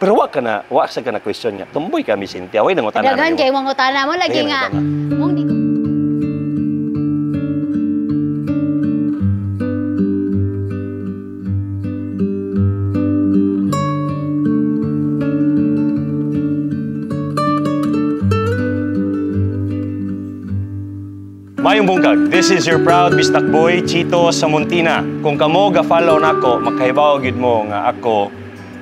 Pero wa ka na, wa sa ka na question nga. Tumboy ka, Miss Cynthia. Way nangutana. Daghan kay mangutana mo lagi Daghan nga. mangutana. Mong di ko. Mayong bungkag, this is your proud Bisdak boy, Chito Samontina. Kung kamo ga-follow nako, makahibaw gyud mo nga ako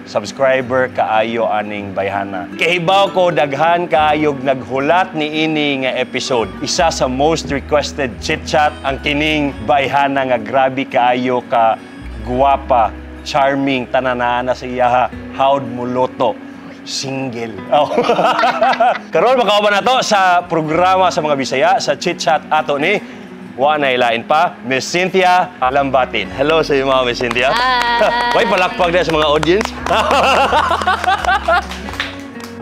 subscriber kaayo aning bayhana. Kahibaw ko daghan kaayog naghulat ni ini nga episode. Isa sa most requested chit-chat ang kining bayhana nga grabe kaayo ka guwapa, charming, tananana sa iyaha, howd muluto. Single. Oh. Karon makauban na to sa programa sa mga Bisaya sa Chit Chat ato ni wa na ilain pa, Miss Cynthia Lambatin. Hello sa iyo, mga Miss Cynthia. Hi. Way palakpak na sa mga audience.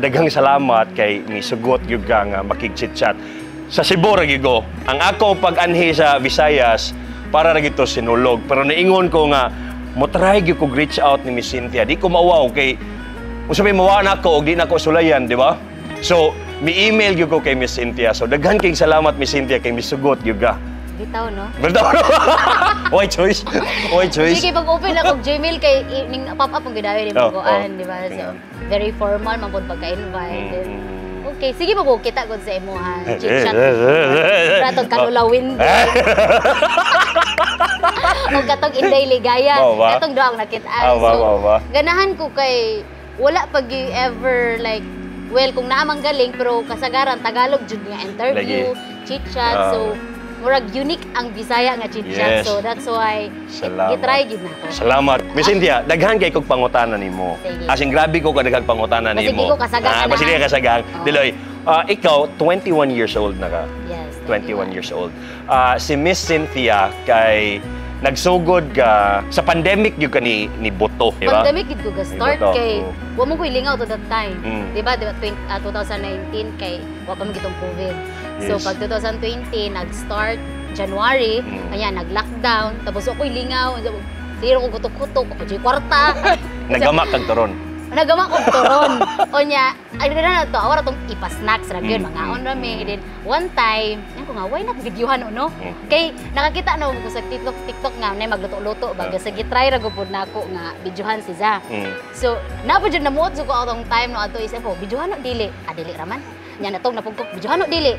Daghang salamat kay ni sugot gyud ka nga makig-chit-chat. Sa Cebu ra gyud ko. Ang ako pag-anhi sa Visayas para ra gyud to sinulog, pero niingon ko nga mo try gyud ko reach out ni Miss Cynthia. Di ko mauwaw kay unsa may mawa na ako og di na ako sulayan, di ba? So, mi-email gyud ko kay Miss Cynthia. So, daghan kayong salamat, Miss Cynthia, kay misugot gyud ka. Bitaw, no? Bitaw, no? Why choice? Why choice? Sige, pag-open ako Gmail kay ning pop up ang gidawi ni Oh, maguan, oh. di ba? So, Tingnan. very formal man pud pagka-invite. Okay, sige pa po kita gud sa imuha. Chit chat. Ratong kalulawin. O katong Inday Ligaya. Mao ba? Katong duha ang nakit-an. Mao ba, So, mao ba? ganahan ko kay wala pag you ever like, well, kung naamang galing, pero kasagaran, Tagalog jud nga interview, chit-chat. So, murag unique ang Bisaya nga chit-chat. Yes. So, that's why, Salamat. gitry gid na ko. Salamat. Miss Cynthia, daghan kay kog pangutana nimo. Sige. As in, grabe ko ka daghang pangutana Basig nimo. di ko kasagang Ah, basig di ka kasagang. Oo. Diloy, ikaw, 21 years old na ka. Yes. 21 years old. Si Miss Cynthia kay nagsugod ka sa pandemic gyud ka ni Boto, di ba? Pandemic gid ko ga-start Ni Boto, kay oo. wa mo ko'y lingaw to that time. Mm. Di ba? Di ba 2019 kay wa pa man gitong COVID. So Yes. pag 2020 nag-start January, kanya nag-lockdown, tapos ako'y lingaw, zero ko gutok-gutok, ako jud kwarta. Nagama kag turon. Nagama ko turon. O nya, ay na to, awara tong ipa-snacks ra gyud, mga on ra mi. Then one time, yan ko nga why not videohan no? Kay nakakita na ko sa TikTok nga nay magluto-luto ba sa gitry ra gud nako nga videohan si Za. So, na po jud namuot ko atong time no adto isip ko, videohan no dili. Ah, dili raman. Nya natong napugkok videohan no dili.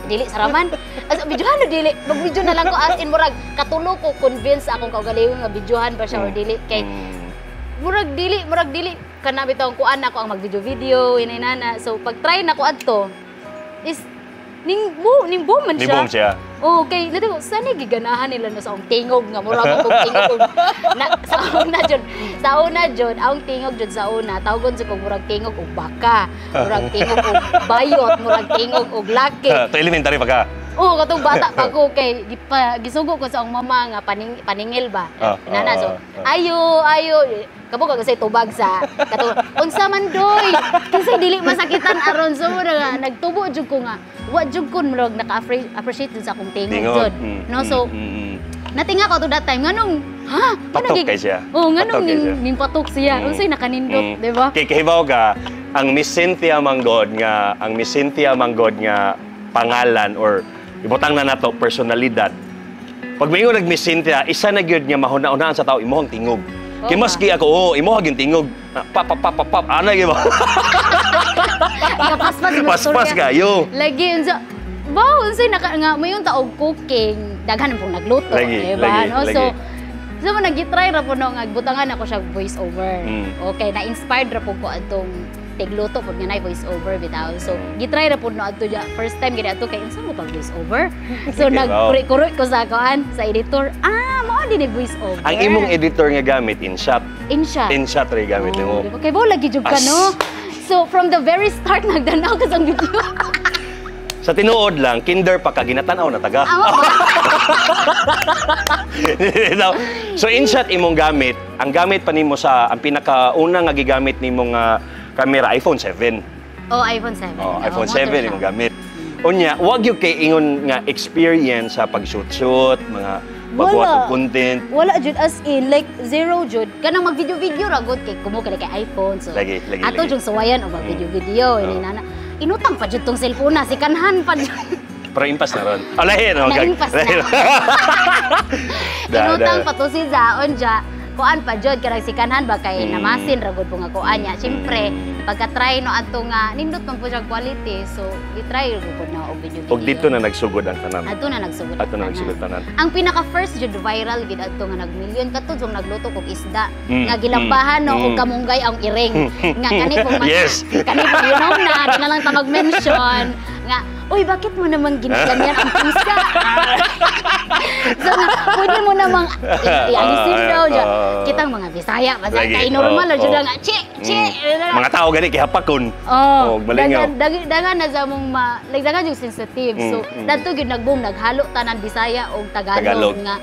Dili sa raman. As videohan no dili. Mag-video na lang ko as in murag katulo ko convince akong kaugalingon nga videohan ba siya or dili kay murag dili kana bitaw kuan ako ang mag-video-video inay-nana. So pag try nako adto is ning boom man Ni siya. boom siya. Oh, kay nati ko sana giganahan nila no sa akong tingog nga mura ko kog tingog og na, sa una jud. Sa una jud, ang tingog jud sa una, tawgon jud kog murag tingog og baka, murag tingog og bayot, murag tingog og laki. To elementary pa ka. Oo, katong bata pa ko kay gisugo ko sa akong mama nga paningil ba. Nana so, ayo ayo kabo ka kasi tubag sa kato unsa man doy kasi dili masakitan aron so mo na nagtubo jud ko nga wa jud ko murag naka-appreciate jud sa akong tingog jud. No, so natinga ko to that time nganong ha Patok kay siya. Oh, nganong Patok kay siya. ning patok siya. Unsay nakanindot, di ba? Kay kahibaw ka ang Miss Cynthia Manggod nga ang Miss Cynthia Manggod nga pangalan or ibutang na nato personalidad. Pag maingon nag Miss Cynthia, isa na gyud nga mahuna-unaan sa tao imong tingog. Kay maski ako, oh, imo gyud tingog. Pa pa pa pa pa, ana gyud ba? Kapaspas mo Paspas kayo. Lagi unsa wow, unsay naka nga mayon ta og cooking, daghan pong nagluto, di ba? No? Lagi. So so mo nagitry ra po no nga butangan ako siya voice over. Okay, na-inspired ra po ko adtong tigluto pud nga nay voice over bitaw. So gitry ra pud no adto ja first time gid adto kay unsa mo pag voice over. So nagkuri-kuri ko sa kuan sa editor. Ah, mao din ni voice over. Ang imong editor nga gamit InShot. InShot. InShot ra gamit nimo. Di ba? Kay bo lagi jud ka no. So from the very start nagdanaw ka sa video. Sa tinuod lang, kinder pa ka, ginatanaw na taga. So InShot imong gamit, ang gamit pa nimo sa ang pinakauna nga gigamit nimo nga camera iPhone 7. Oh, iPhone 7. Oh, iPhone motor 7 siya. imong gamit. Unya, wag gyud kay ingon nga experience sa pag-shoot-shoot, mga Pagbuhat Wala. og content. Wala jud, as in like zero jud. Kanang mag-video-video ra gud kay kumo kay iPhone, so Lagi, lagi, ato lagi. Jud suwayan og mag-video-video. Ini nana inutang pa jud tong cellphone na sikanhan pa jud. Pero impas na ron. Oh, lahi, no? Naimpas na. Da, Inutang da. pa to si Zaon ja. Kuan pa jud kanang sikanhan ba kay namasin ra gud po nga kuan niya. Syempre, pagka-try no adto nga nindot man po siya quality, so gi-try ra gud na og video. Og dito na nagsugod ang tanan. Adto na nagsugod. Adto na ang nagsugod tanan. tanan. Ang pinaka first jud viral gid adto nga nagmilyon katud yung nagluto kog isda nga gilambahan no og kamunggay ang iring nga kani pong kani pong you know na di na lang ta mag-mention nga, "Uy, bakit mo namang ginaganyan ang pusa?" So nga, pwede mo namang ialisin daw dyan. Kitang mga Bisaya basta kay normal ra jud nga chi chi. Mga tao gani kay hapakon. Oh, Og malingaw. Dagan, dagan na sa mong ma, like dagan yung sensitive. So, dadto gyud nag-boom, naghalo tanan Bisaya og Tagalog, Tagalog. Nga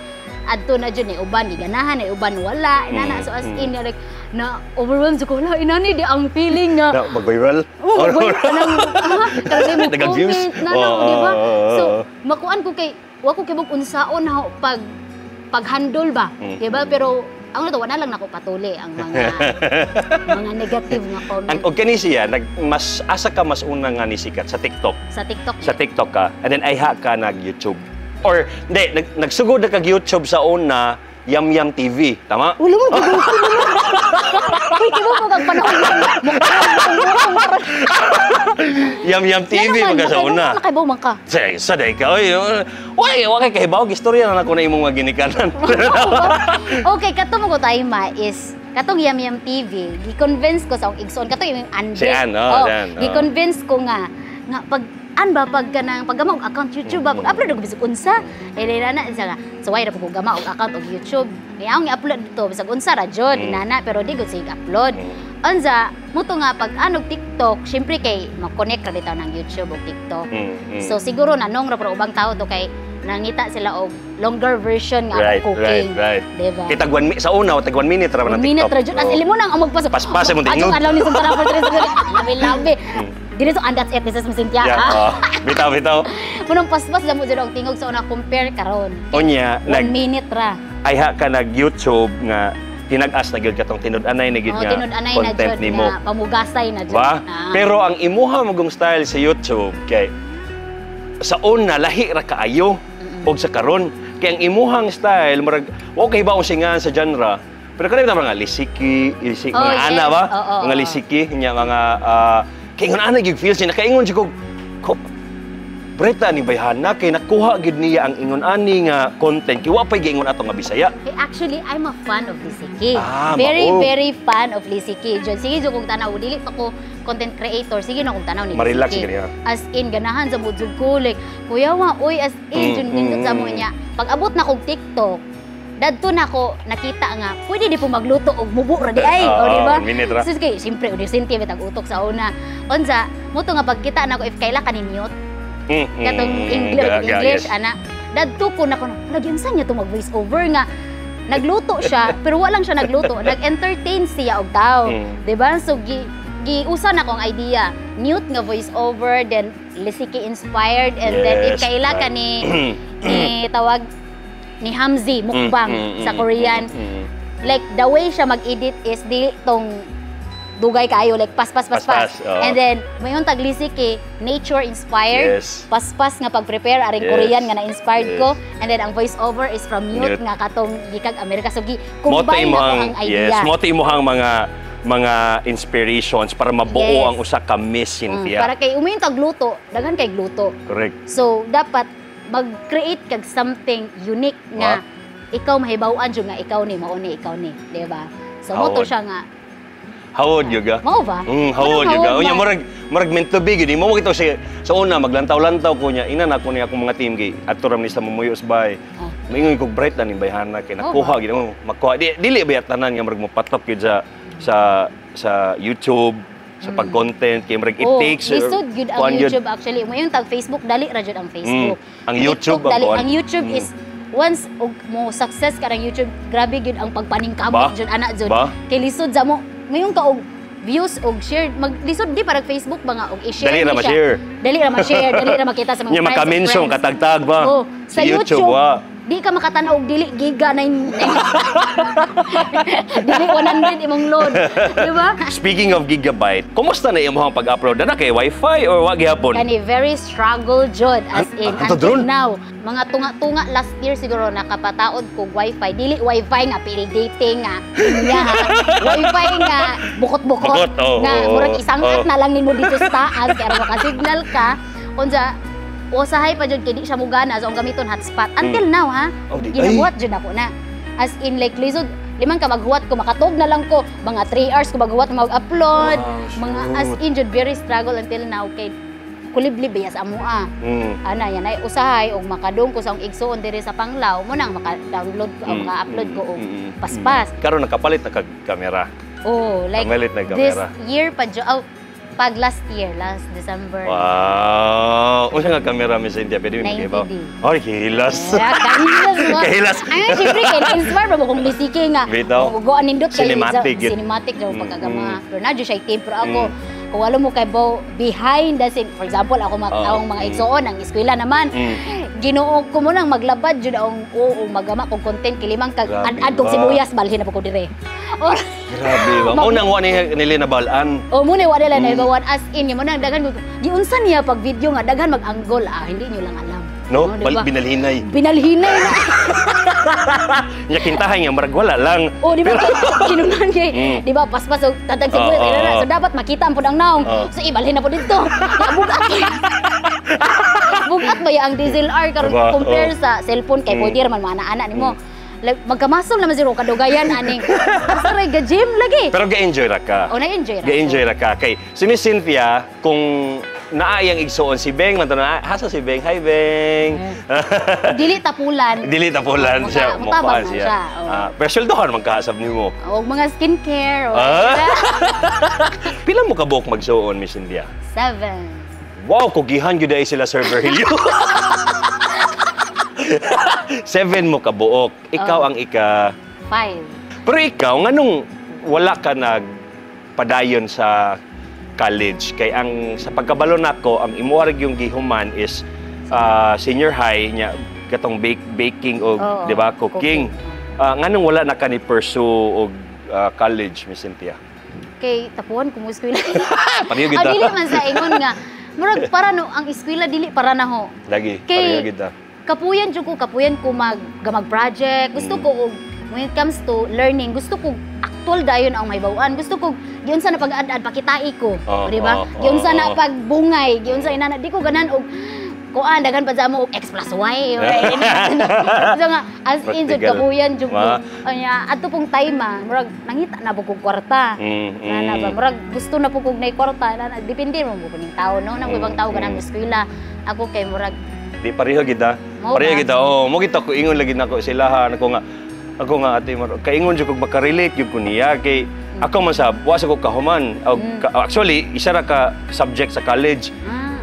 adto na jud ni uban giganahan, ni uban wala. Inana, so as in like na overwhelmed ko, wala inani di ang feeling nga Na, mag-viral? Oh, mag kanang ah, kanang mo Dagang views? comment na na, di ba? Oo, So, oo. makuan ko kay wa ko kibog unsaon na ho pag pag-handle ba, di ba? Pero ang nato wala lang nako patuli ang mga mga negative nga comment. Ang og kani siya nag mas asa ka mas una nga nisikat sa TikTok? Sa TikTok. Sa TikTok ka and then ayha ka nag YouTube. Or hindi, nagsugod na kag YouTube sa una, Yam Yam TV, tama? Wala mo kibog ko. Uy, kibog ko kag panahon mo. Yam Yam TV mga sa una. Nakaibaw man ka. Sa day ka, oy, oy, wa kay kahibaw, gistorya na nako na imong mga ginikanan. Okay, kato mo ko tayo ma is katong Yam Yam TV, gi-convince ko sa akong igsoon kato yung Andre. Si Ann, oh, si Ann, oh. Gi-convince ko nga nga pag an ba pag kanang paggama og account YouTube ba, pag-upload og bisag unsa eh na siya nga so why ra po ko gama og account og YouTube eh akong i-upload dito bisag unsa ra jud inana, pero di gud sige upload. Unsa muto nga pag anog TikTok, syempre kay ma-connect ra bitaw ng YouTube og TikTok. So siguro nanong ra pero ubang tao to kay nangita sila og longer version nga cooking. Diba? Kay tag sa una, tag 1 minute ra man ang 1 minute TikTok. ra jud. As imo nang ang magpas. Paspas imong tingog. Adjong adlaw ni sa for 3. Labi-labi. Dili so, and that's it. This is Miss Cynthia. Yeah, Ah. oh. Bitaw, bitaw. Munong paspas lang mo jud ang tingog sa una compare karon. Unya, One nag minute ra. Ayha ka nag YouTube nga tinag-as na gyud katong tinud-anay na gyud Oh, nga tinud-anay na content jud nimo. nga pamugasay na jud. Ba? Ah. Pero ang imuha mogong style sa YouTube kay sa una lahi ra kaayo og sa karon. Kay ang imuhang style murag okay ba ang singahan sa genre? Pero kanang mga lisiki, lisiki, Oh, mga ana ba? Oo, mga oo. lisiki, nya mga kay ingon ana gyud feels niya nakaingon siya ko Breta ni Bayhana kay nakuha gyud niya ang ingon ani nga content kay wa pay giingon ato nga Bisaya. Eh, actually, I'm a fan of Lisiki. Ah, Very, mao. very fan of Lisiki. Jud, sige jud kong tanaw. Dili pa ko content creator. Sige na kong tanaw ni Marelax Lisiki. gid niya. As in, ganahan sa mo jud ko. Like, kuya wa, oy, as in, jud nindot sa mo niya. Pag abot na kog TikTok, dadto na ko nakita nga pwede di po magluto og mubo ra di ay, Oo, o di ba? 1 minute ra. So, kay siyempre udi sinti bitag utok sa una. Unsa mo to nga pagkita nako if kaila ka ni mute katong English, English ana dadto ko na ko lagi unsa niya to mag voice over nga nagluto siya, pero wala lang siya nagluto, nag-entertain siya og tao, di ba? So gi giusa na akong idea, mute nga voice over, then Lisiki inspired, and then if kaila ka ni tawag ni Hamzy mukbang sa Korean, like the way siya mag-edit is di tong dugay kaayo, like pas pas pas pas, Paspas, oo. And then mayon tag Lisiki, nature inspired, paspas nga pag-prepare aring Korean nga na-inspired ko, and then ang voice over is from mute, Mute. Nga katong gikag Amerika, so gi Mo to combine na ko imong ang idea. Yes, mo to imuhang mga mga inspirations para mabuo ang usa ka Miss Cynthia. Para kay umayon tag luto, daghan kay luto. Correct. So dapat mag-create kag something unique nga ikaw mahibaw-an jud nga ikaw ni mao ni ikaw ni, di ba? So mo to Hawod. Siya nga Hawod gyud ga. Mao ba? Hawod Manong gyud ga. hawod Unya ba? murag meant to be gyud. Mo kita sa una maglantaw-lantaw ko niya. Ina na ko niya akong mga team kay adto ra ni sa mumuyo sa bahay. Oh. Maingon kog bright na ning bayhana kay Oh, nakuha gyud mo makuha. Di, dili ba tanan nga murag mopatok gyud sa YouTube, sa pag-content kay murag it Oh, takes lisod gyud ang kuan gyud. YouTube actually. Mo tag Facebook, dali ra jud ang Facebook. Ang YouTube TikTok, ang dali. kuan. Ang YouTube is once og mo success ka ng YouTube, grabe gyud ang pagpaningkamot Ba? jud ana jud. Ba? Kay lisod sa mo mayon ka og views og share, maglisod di parang Facebook ba nga og i-share Dali ra ni siya. ma-share. Dali ra ma-share, dali ra makita sa mga Nya friends and maka-mention friends. katagtag ba? Oh, sa YouTube, wa. Di ka makatanaw og dili giga 9, dili 100 imong load, di ba? Speaking of gigabyte, kumusta na imong pag-upload? Naa kay wifi or wa gihapon? Kani very struggle jud, as in Ano until dron? now. Mga tunga-tunga last year siguro nakapataod kog wifi. Dili wifi nga PLDT nga niya ha. Wifi nga bukot-bukot. Bukot, oo, nga murag isangkat na lang nimo dito sa taas kay aron maka-signal ka. Unsa usahay pa jud kay di siya mugana, so ang gamiton hotspot until now ha. Oh, di- Ginabuhat jud ako na. As in like lisod limang ka maghuwat ko, makatog na lang ko mga 3 hours ko maghuwat mag-upload. Wow, mga as shoot. in jud very struggle until now kay kuliblib ba sa amoa. Ana yan ay usahay og makadung ko sa akong igsuon diri sa Panglao mo nang maka-download ko o maka-upload ko og paspas. Karon nakapalit na kag kamera. Oh, like Nakapalit na this kamera. Year pa jud, oh, pag last year, last December. Wow! Unsa nga kamera, Miss Cynthia? Pwede mo 90D. magibaw? Ay, kahilas. Yeah, kahilas mo. Kahilas. Ay, syempre, kay na-inspire ba mo kung bisiki nga. Bitaw. Go anindot kayo. Cinematic yun. Cinematic daw pagkagama. Pero na siya team. Pero ako, kung wala mo kay bo behind the scene. For example, ako akong mga igsuon, ang eskwela naman. Ginoo ko mo nang maglabad jud ang oo magama kong content kilimang kag Grabe ad-ad kong ba? sibuyas balhin na po ko dire. Or Grabe ba? Mao nang wa ni nila nabalaan. O mo ni wala na ibawan, as in mo nang daghan giunsa niya pag video nga daghan mag-angle, ah, hindi niyo lang alam. No? Oh, di ba? Binalhinay. Binalhinay na. Nya kintahay nga marag wala lang. O di ba kinunan kay di ba paspas og tatag sibuyas ina na. Oo. So dapat makita ang pud ang naong. So ibalhin na po dito. Ya, bugat. Bugat ba ya ang DSLR karon Diba? compare sa cellphone kay pwede ra man maana-ana nimo. Like, magkamasol naman siguro kadugayan aning. Basta ray ga gym lagi. Pero ga-enjoy ra ka. O na-enjoy ra. Ga-enjoy ra ka. Kay si Miss Cynthia, kung naayang igsuon si Beng, man to na, hasa si Beng? Hi, Beng. Dili tapulan. Dili tapulan siya, Mutabang mukuan man siya. siya, oo. Ah, pero sweldohan man kaasab nimo. O mga skincare. O, Ah? Pila mo kabuok magsuon, Miss Cynthia? 7. Wow, kugihan gyud ay sila Sir Virgilio. 7 mo kabuok. Ikaw ang ika 5. Pero ikaw, nganong wala ka nagpadayon sa college? Kay ang sa pagkabalo nako, ang imuha yung gihuman is senior high nya katong baking o Oo, di ba, cooking. Cooking. Nganong wala na ka ni pursue og college, Miss Cynthia? Kay tapuan ko mo eskwela. Pareho Ah, kita. dili man sa ingon nga murag para no ang eskwela dili para na ho. Lagi, Kay pareho kita. kapuyan jud ko, kapuyan ko mag mag project. Gusto ko og when it comes to learning, gusto ko actual dayon ang mahibaw-an. Gusto ko giunsa na pag-ad-ad pakitai ko, di ba? Giunsa na pagbungay, giunsa inana di ko ganan og kuan daghan pa sa amo og x plus y. So nga as in jud Practical. kapuyan jud ko. Ma. Anya adto pong time ah, murag nangita na po kog kwarta. Na na ba, murag gusto na po kog nay kwarta na, na depende mo po ning tao no nang ibang tao ganang eskwela, ako kay murag Di pareho gid ah. Mao Pareho ba? gid ah. Oh, mo kita ko ingon lagi nako sila ako nga ate Mar, kaingon jud kog makarelate gyud ko niya kay ako man sab wa sa ko kahuman. Og actually isa ra ka subject sa college.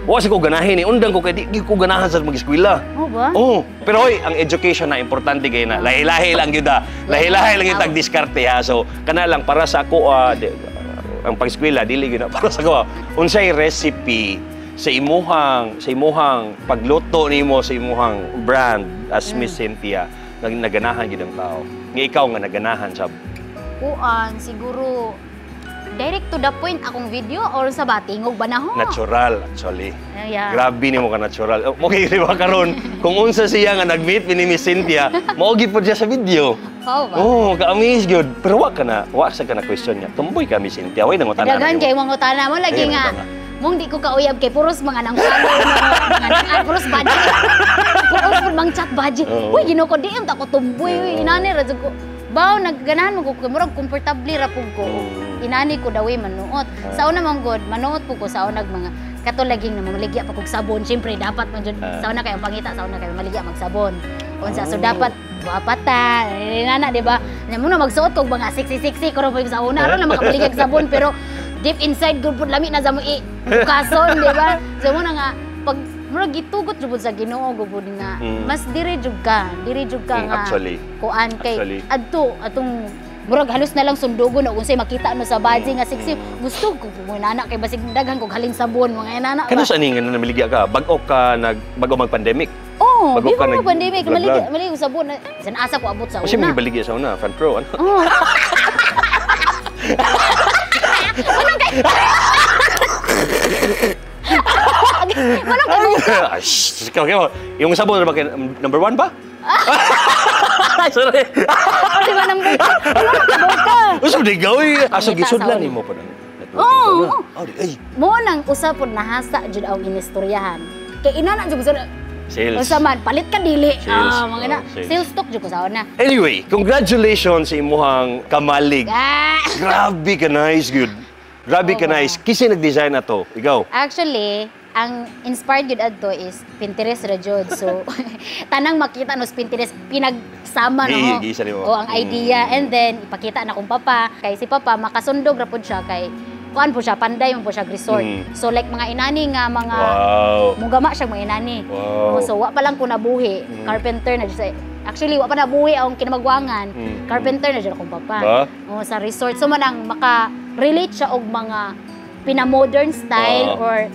Wa sa ko ganahin ni undang ko kay di gyud ko ganahan sa mag-eskwela. Mao ba? Oh, pero hoy, ang education na importante kay na. Lahi-lahi lang gyud ah. Lahi-lahi lang yung tagdiskarte ha. So, kana lang para sa ako ah, ang pag-eskwela dili gyud na para sa ako ah. Unsay recipe sa imuhang pagluto nimo sa imuhang brand as Miss Cynthia nga naganahan gyud ang tao? Nga ikaw nga naganahan sa Kuan siguro direct to the point akong video or sa batingog ba na ho? Natural actually. Yeah. Grabe nimo ka natural. Oh, mo kay di ba karon kung unsa siya nga nag-meet ni Miss Cynthia, mao gyud pod siya sa video. Oo ba? Oh, ka-amaze gyud. Pero wa ka na, wa sa ka na question niya. Tumboy ka, Miss Cynthia. Way nangutana. Daghan kay mga utana mo lagi Daghan nga. mangutana. Mong di ko kauyab kay puros mga nang follow mga nang ah, puros budget. Puros pud mang chat budget. Uy, Ginoo ko, di ta ko tumboy, uy, inani ra jud ko. Baw nagganahan mo ko murag komportable ra pud ko. Inani ko dawi manuot. Sa una man god, manuot pud ko sa unag mga kato laging na mamaligya pa kog sabon. Syempre dapat man jud sa una kayo pangita sa una kayo maligya magsabon. Unsa so dapat guwapa ta. Nana, di ba? Nya mo na magsuot kog mga sexy sexy ko ra sa una aron na makamaligya og sabon, pero deep inside good pud lami na sa mo i bukason, di ba? So mo na nga pag murag gitugot jud pud sa Ginoo gud pud nga mas dire jud ka, dire jud ka nga actually. Kuan kay Actually. Adto atong murag halos na lang sundugon og unsay makita no sa badge nga sexy, gusto ko nana kay basig daghan kog halin sabon mga inana ba. Kano sa ani nga namiligya ka? Bag-o ka nag bago mag-pandemic. Oh, Bago ka before pandemic, vlog-vlog. malig malig sabon na bisan asa ko abot sa Kasi una. may baligya sa una, front row, ano? Oh. Manong kay Manong kay Ah, shh, ikaw, ikaw. Yung sabon na ba number one ba? Sorry. Oh, di ba number two? Manong kay ka? Usa di gawi. Asa Pangita sa gisudlan una. nimo pa nang Oo. Oh, di ay. Mo nang usa pod nahasa jud ang inistoryahan. Kay inana jud ko sa Sales. Unsa man palit ka dili. Sales. Ah, mga na. Oh, sales. Sales talk jud ko sa una. Anyway, congratulations sa imuhang kamalig. Ah! Grabe ka nice, good. Grabe ka Oo. nice. Kinsa nag-design na to? Ikaw. Actually, ang inspired jud adto is Pinterest ra jud. So, tanang makita no sa Pinterest pinagsama no. Giisa nimo. O ang idea and then ipakita na kong papa kay si papa makasundog ra pud siya kay kuan po siya, panday man po siya resort. So like mga inani nga mga mugama siya mga inani. Wow. Oh, so wa pa lang ko nabuhi, carpenter na jud actually wa pa nabuhi ang kinamagwangan. Carpenter na jud akong papa. Ba? Oh, sa resort. So manang maka-relate siya og mga pina-modern style or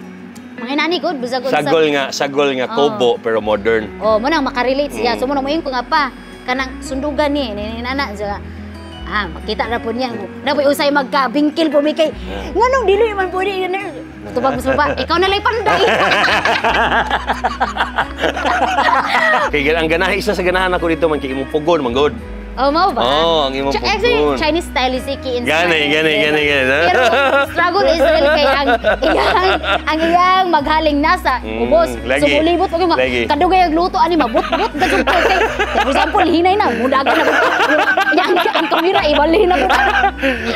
mga inani gud bisag unsa. Sagol nga kobo pero modern. Oh, mo nang makarelate siya. So mo nang moingon ko nga pa kanang sundugan ni ni nana siya. Ah, makita na po niya. Na po usay magkabingkil po mi kay nganong dili man po ni tubag mo sa baba. Ikaw na lang panday. Kay ang ganahan, isa sa ganahan ako dito man kay imong pugon man gud. Oh, mao ba? Oo, ang imong Actually, pugon. Chinese style is iki inspired. Gani, gani, gani, gani. Pero struggle is real kay ang iyang maghaling nasa ubos. Lagi. So mulibot pag nga Lagi. kadugay ang luto ani mabut-but gajud ko kay for example hinay na mudagan na yang ang kamera ibalhin na pud.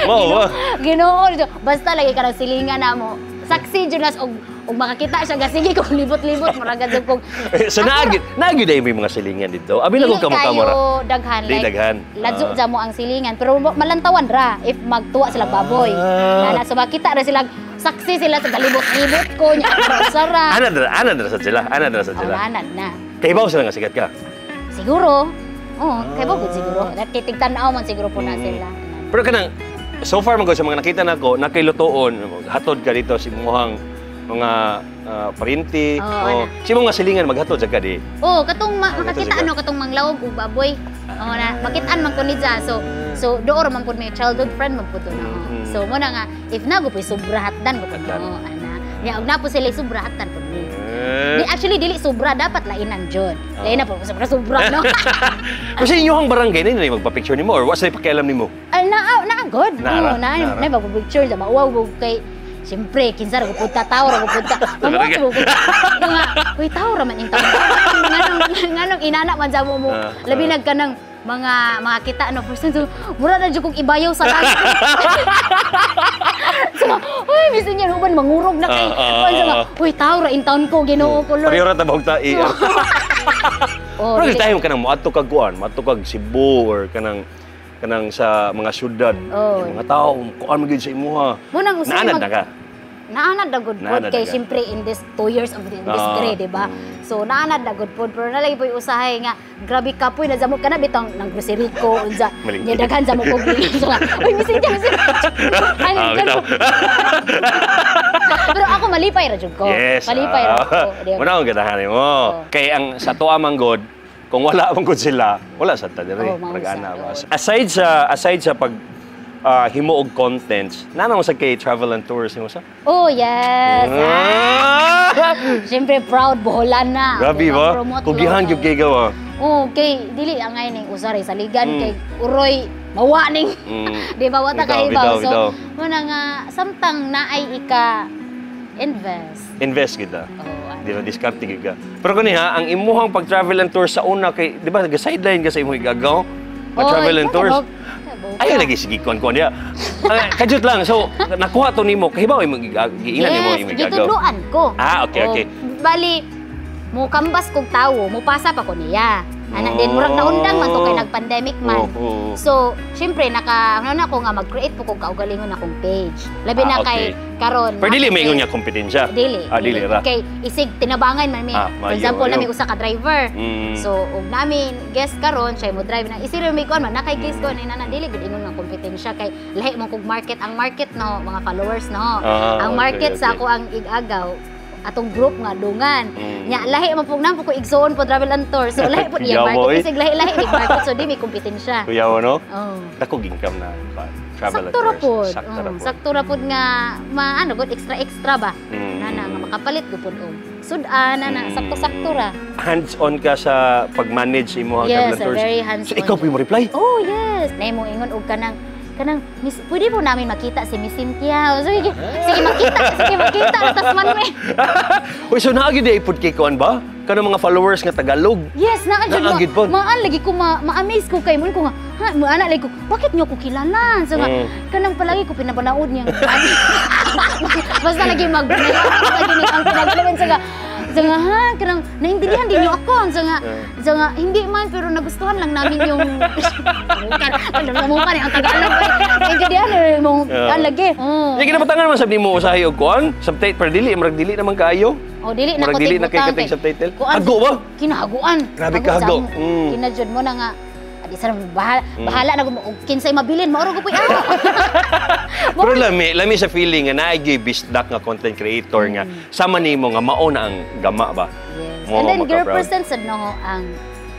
Mao ba? Ginoo, basta lagi ka ng silingan na mo. Saksi jud nas og og makakita siya ga sige kung libot-libot murag jud kog So naagi naagi dai may mga silingan dito. Abi na Dili kog kamo kayo kamera. daghan Di like daghan. Ladyo Ah. ja mo ang silingan pero malantawan ra if magtuwa sila baboy. Nana so makita ra sila saksi sila sa galibot-libot ko nya sara. Ana dra sa sila. Ana dra sa Oh, sila. nanad na. Kay baw sila nga sikat ka. Siguro. Oh, kay ba gud siguro. Titigtan-aw man siguro po na sila. Pero kanang so far man gud sa mga nakita nako, nakailutoon, hatod ka dito sa imuhang mga parinti. Oo, Oh, ana. sa imong mga silingan maghatod sa ka di. Oh, katong Ah, makakita ito ano katong manglawog og baboy. Oh, na makitaan man ko ni dya. So door man pud may childhood friend man pud to na. Mm. So mo na nga if na gupoy sobra hatdan ko pud Hatdan. no ana. Nya og na po sila sobra hatdan pud ni. Eh. Di actually dili sobra dapat lainan jud. Lainan po sobra sobra no. Kasi inyong barangay na magpa-picture nimo or wa say pakialam nimo? Ay na na good. Naara, Oo, na naara. na picture sa mauwaw og kay siyempre, kinsa ra gud tao ra gud punta. Mamuha gud nga, uy tao ra man in taon. Nganong inana man sa mo mo. Labi nag kanang mga mga kita no first time so, mura na jud kog ibayaw sa langit. So, uy bisan niya uban mangurog na kay. Kuan sa nga, uy tao ra in town ko Ginoo ko Lord. Pareho ra ta bahog ta. Oh, Pero dili. tayo kanang moadto kag kuan, moadto kag Cebu or kanang kanang sa mga syudad. Oh. Yung mga tao kuan man gyud sa imuha. Mo nang usay Naanad na ka. Naanad na good pod Naanad kay na ka. syempre in this 2 years of the industry, di ba? So naanad na good pod pero nalagi po usahay nga grabe kapoy na zamok kana bitong nang grocery ko unsa Malingki. nya daghan zamok og so nga, uy misin niya misin. Ano Bitaw. Pero ako malipay ra jud ko. Yes. Malipay ra ko, di ba? Muna ang ganahan nimo. Kay ang sa tuwa man god, kung wala man gud sila, wala sa ta diri. Oh, mao Murag sa, ana ba. oo. Aside sa pag himo og contents, nana mo sa kay travel and tours nimo sa? Oh, yes. Ah. Siyempre proud Boholana. Grabe Di ba? Promote Kugihan local. gyud kay gawa. Oh, kay dili angay ning usaray saligan kay uroy mawa ning di ba wata Bitaw, kay bitaw, So bitaw. mo na nga samtang naay ika invest. Invest gid ta. Oh, ano. Di ba diskarte gyud ka. Pero kani ha, ang imuhang pag-travel and tours sa una kay di ba nag-sideline ka sa imong igagaw? Pag-travel and tours. Ayaw lagi sige kuan kuan diya. Ah, kajut lang. So nakuha to nimo kahibaw imong giingnan nimo Yes, imong igagaw. gitudloan ko. Ah, okay, Oh, okay. Bali, mo kambas kog tawo, mo pasa pa ko niya. Ana din murag naundang man to kay nag-pandemic man. Oo, oo. So, syempre naka ano na ako nga mag-create po kog kaugalingon akong page. Labi na kay karon. Pero dili may ingon nga kompetensya. Dili. Ah, dili ra. Kay isig tinabangan man mi. Ah, For maayo, example, maayo. nami usa ka driver. So, og namin guest karon siya mo drive na isiro may kuan man nakay guest ko na nana dili gud ingon nga kompetensya kay lahi mo kog market ang market no mga followers no. Ah, Ang okay, market sa okay. ako ang igagaw atong group nga dungan. Nya lahi man pug na po ko igsoon po travel and tour. So lahi po iya Yawa, market oy. kasi lahi-lahi ni market, so di may kompetensya. Kuyaw, no? Oh. Dako income na pa, travel and Sakto ra tours. pod. Sakto ra Oh, pod. sakto ra pod nga maano gud, extra extra ba. Nana nga makapalit gud pod og sudan na sakto-sakto ra. Hands-on ka sa pag-manage imo ang Yes, travel and tours. very hands-on. So ikaw po yung reply? Oh, yes. Nay mo ingon og kanang Miss, pwede po namin makita si Miss Cynthia. Sige, sige makita, sige makita tas man mi. Uy, so naa gyud ay pud kay kuan ba? Kanang mga followers nga Tagalog. Yes, naa jud. Naa gyud pod. Maan lagi ko ma-amaze ko kay mo ko nga, ha, maana lagi ko, bakit niyo ko kilala? So nga, kanang palagi ko pinapanood niyang basta lagi mag lagi ni ang pinaglaban sa nga ha, kanang naintindihan din niyo ako. So nga hindi man, pero nagustuhan lang namin yung kan mo pa ni ang Tagalog. Naintindihan eh mo lagi. Oh. Sige, ginabatangan man sab nimo usahay og kuan, subtitle, pero dili murag dili naman kaayo. Oh, dili na Murag ko dili na kay tigbutang kating subtitle. Kuan, Hago ba? Kinahaguan. Grabe Hago kahago. sa amo. Kinajud mo na nga adi sa bahala, bahala na og kinsay mabilin mauro ko puy ako. Pero lami, lami sa feeling nga naay gyud bisdak nga content creator nga sama nimo nga mao na ang gama ba. Yes. Mo And then maka-proud. represent sad no ang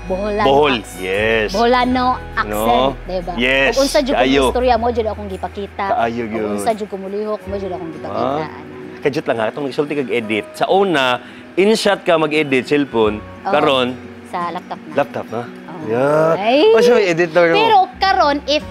Boholano. Bohol. Yes. Boholano accent, No? diba? Yes. Ug unsa jud kong Kaayo. istorya mo jud akong gipakita. Kaayo Ug gyud. unsa jud ko mulihok mo jud akong gipakita. Ah. Kajut lang ha, itong nagsulti kag edit. Sa una, InShot ka mag-edit, cellphone. Oo. Karon, Sa laptop na. laptop na. Oo. Yeah. Ay. O siya may editor mo. Pero karon if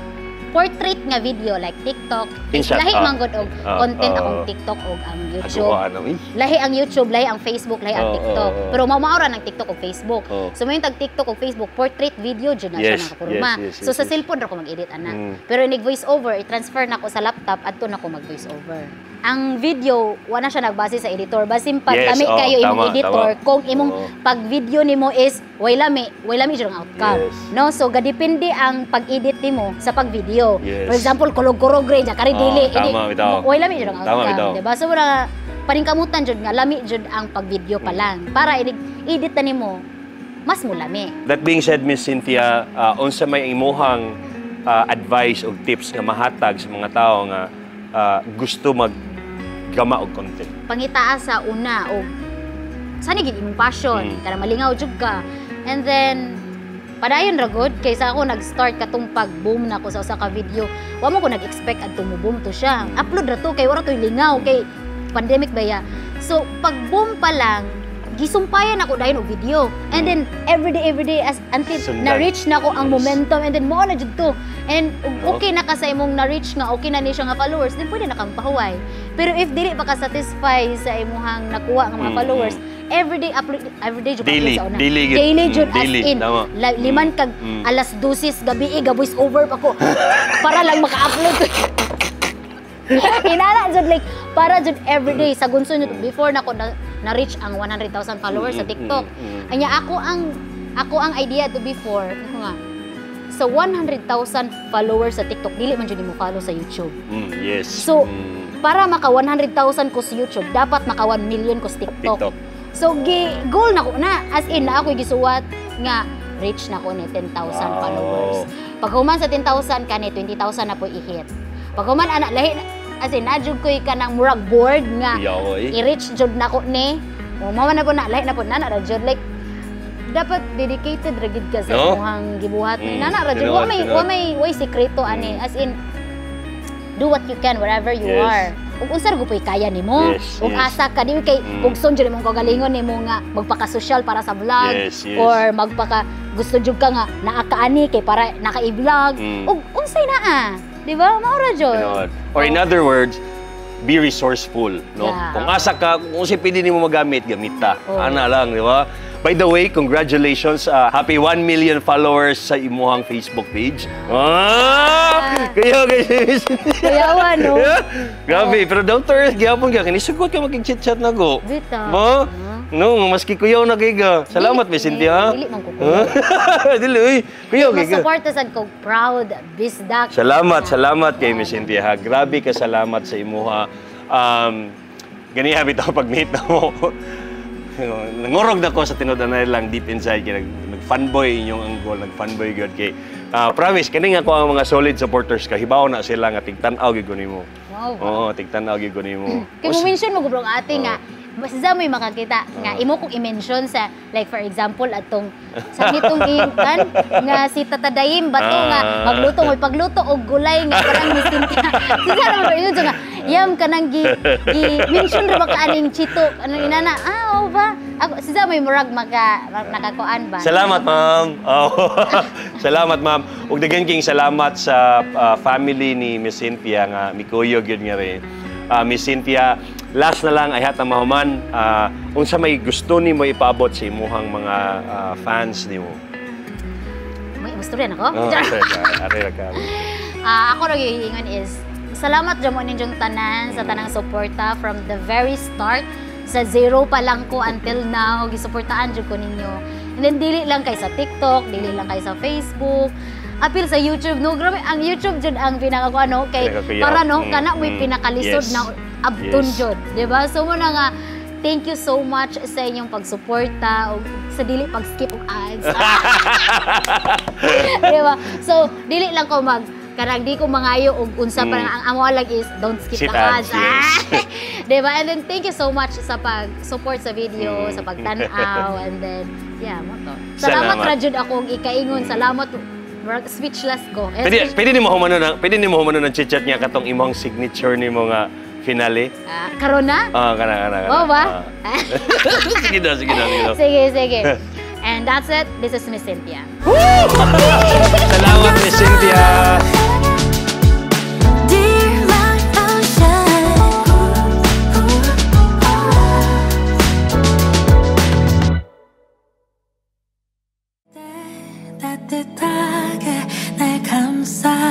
portrait nga video like TikTok, InShot, lahi ah. man gud og Ah, content ah. akong TikTok og ang YouTube. Agawa na, eh. Lahi ang YouTube, lahi ang Facebook, lahi ang Oo, TikTok. oo, oo. Pero mao ra ng TikTok ug Facebook. Oo. So mayon tag TikTok ug Facebook, portrait video jud na siya nakaporma. yes, So sa cellphone ra ko mag-edit ana. Pero inig voice over, i-transfer na ko sa laptop adto na ko mag voice over. Ang video wala siya nagbase sa editor. Basin pag lami kayo imong editor, kung imong pag video nimo is way lami, way lami jud ang outcome. No, so gadepende ang pag-edit nimo sa pag-video. For example, kulog-kurog re ja kari dili. Tama, bitaw. Way lami jud ang Tama, outcome, bitaw. diba? So wala paningkamutan jud nga lami jud ang pag-video pa lang. Para inig edit na nimo mas mulami. That being said, Miss Cynthia, unsa may imuhang advice o tips nga mahatag sa mga tao nga gusto maggama og content? Pangitaa sa una og sa gid imong passion, kada malingaw jud ka. And then padayon ra gud kaysa ako nag-start katong pag-boom na ko sa usa ka video. Wa mo ko nag-expect adto mo boom to siya. Upload ra to kay wala to'y lingaw kay pandemic ba ya. So pag boom pa lang, gisumpayan ako dayon og video. And then every day as until Sundan. na-reach na ko ang momentum, and then mo na jud to. And No? okay na ka sa imong na-reach nga okay na ni siya nga followers, then pwede na kang pahuway. Pero if dili pa ka satisfy sa imuhang nakuha nga mga followers, everyday upload, everyday jud Daily, upload sa una. daily gyud. Daily jud as Daily, in. tama. Liman kag alas 12 gabi eh, ga voice over pa ko para lang maka-upload. Inana jud, like para jud everyday sa gunso nyo before na ko na reach ang 100,000 followers sa TikTok. Anya ako ang idea to before ako nga sa 100,000 followers sa TikTok, dili man jud mo follow sa YouTube. So, para maka 100,000 ko sa YouTube, dapat maka 1 million ko sa TikTok. TikTok. So gi goal na ko na, as in na ako gisuwat nga reach na ko ni 10,000 followers. Pag human sa 10,000 kani 20,000 na po i-hit. Pag human ana lahi as in na jud ko'y kanang murag board nga Yaw, eh. i-reach jud nako ni. O mao na po na lahi na po na na ra jud, like dapat dedicated ra gid ka sa No? imong gibuhat. Nana ra jud Tinuod, wa may tinuod. wa may way sekreto ani, as in do what you can wherever you are. Ug unsa ra gud kaya nimo? Ug asa ka di kay ug jud imong kaugalingon nimo nga magpaka-social para sa vlog Yes, yes. or magpaka gusto jud ka nga naa ka ani kay para naka-i-vlog. Ug unsay naa? Di ba? Mao ra jud. Tinuod. Or in other words, be resourceful, no? Yeah. Kung asa ka, kung unsay pwede nimo magamit, gamita. Oh. Ana lang, di ba? By the way, congratulations, happy 1 million followers sa imuhang Facebook page. Ah! Kaya, guys. Kuyawa, no? Yeah. Grabe, pero down to earth gyapon ka. Kini sugot ka makig-chit-chat na ko. Bitaw. Ba? No, maski kuyaw na kay ka. Salamat, Miss Cynthia. Dili man ko kuyaw. Dili, uy. Kuyaw kay ka. Mas sad ko proud bisdak. Salamat, salamat kay Miss Cynthia, ha. Grabe ka salamat sa imuha. Ganiha bitaw pag-meet na mo. Nangurog na ko sa tinud-anay lang deep inside kay nag fanboy inyong anggol, nag fanboy gyud kay Ah, promise, kani nga ko ang mga solid supporters ka, hibaw na sila nga tigtan-aw gyud ko nimo. Wow ba? Oo, tigtan-aw gyud ko nimo. Kay mo mention mo gud ate nga basta may makakita nga imo kong i-mention sa, like for example, atong sa nitong kan nga si Tata Dayim ba to nga magluto mo pagluto og gulay nga parang Miss Cynthia. Siya ra ba yun nga yam kanang gi mention ra ba ka aning Chito ano inana, ah oo ba ako siya may murag maka nakakuan ba. Salamat, ma'am. Oh. Salamat, ma'am. Ug daghan king salamat sa family ni Miss Cynthia nga mikuyog yun nga rin. Miss Cynthia, last na lang ay hatang mahuman, unsa may gusto nimo ipaabot sa imuhang mga fans nimo? May gusto rin ako. Oh, are ra ka. Ako ra giingon is salamat jud mo ninyong tanan sa tanang suporta from the very start, sa zero pa lang ko until now gisuportaan jud ko ninyo. And then dili lang kay sa TikTok, dili lang kay sa Facebook, apil sa YouTube, no, grabe ang YouTube jud ang pinaka ano kay Pinakakuyaw. Para no kana mo'y pinakalisod na abton jud, di ba? So mo na nga thank you so much sa inyong pagsuporta o sa dili pag-skip og ads. Di ba? So dili lang ko mag karang di ko mangayo og unsa pa ang amo lang is don't skip Skip the ads. Ads, yes. Di ba? And then thank you so much sa pag-support sa video, sa pagtan-aw, and then yeah, mo to. Salamat, Salamat. Ra jud akong ikaingon. Salamat. Murag speechless ko. Eh, Pwede nimo humano ng chit-chat niya katong imong signature nimo nga finale. Ah, karon na? Ah, kana kana kana. Oo ba? Ah. Sige daw, sige daw, sige daw. Sige, sige. And that's it. This is Miss Cynthia. Salamat, Miss Cynthia. Dear my ocean. 따뜻하게 날 감싸